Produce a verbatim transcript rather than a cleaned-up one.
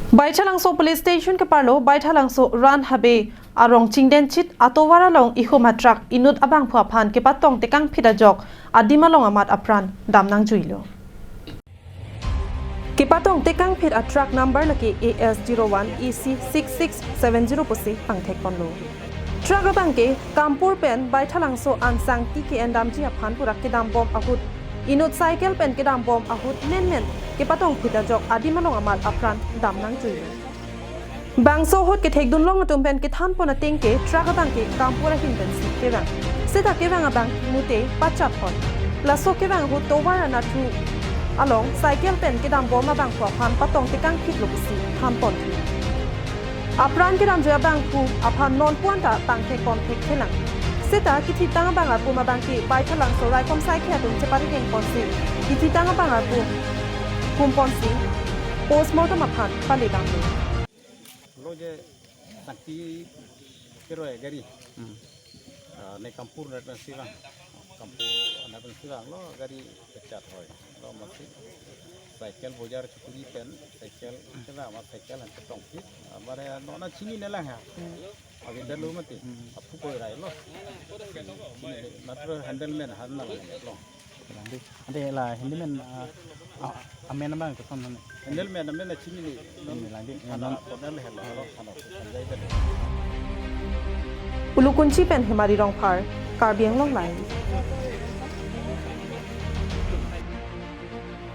Baithalangso Police Station keparlo Baithalangso Ran Habe arong chingdenchit atovar along ihum a-truck inut abangphu aphan kepatong tekangphit ajok adim along amat apran damnangjuilo. Kepatong tekangphit a-truck number lake A S zero one A C six six seven zero pusi pangthekponlo. Truck abangke Kampur pen Baithalangso Ansang T K N damji aphan pura kedambom ahut, inut cycle pen kedambom ahut menmen kepatongphit ajok adim along amat apran damnangjuilo. Bangso ahut kethekdunlong atum pen kethanpon atengke truck abangke Kampur ahin pensi kevang. Seta kevang abang mute pachat hoi. Laso kevang ahut tovar anatthu along cycle pen kedambom abangphu aphan patong tekangphitlo pusi thanpon. Apran kedamji abangphu aphan nonpu anta pangthekpon thekthelang. Seta kithitang abang arpum abangke Baithalangso raikom saikhi atum cheparikengponsi kithitang abang arpum kumponsi postmortem aphan paledamlo. Lo je tangki keroi gari. Hmm. Ah, ne Kampur na pensi vang. Kampur na pensi vanglo gari pachat hoi. Lo masi cycle bojar chukuri pen cycle kena ma cycle han chetongphit. Amare nona chininelang ha. Agi dalo mati. Hmm. Aphu koi rai lo. Matro handleman han na lo. Ante la handyman, ah, ah, amen abang koson mane? Handleman amen na chinine. Chinine lang di. Ana, non, corner le helo, helo, helo, sanjai tadi. Ulukunchi pen Hemari Rongphar, Karbi Anglong Live.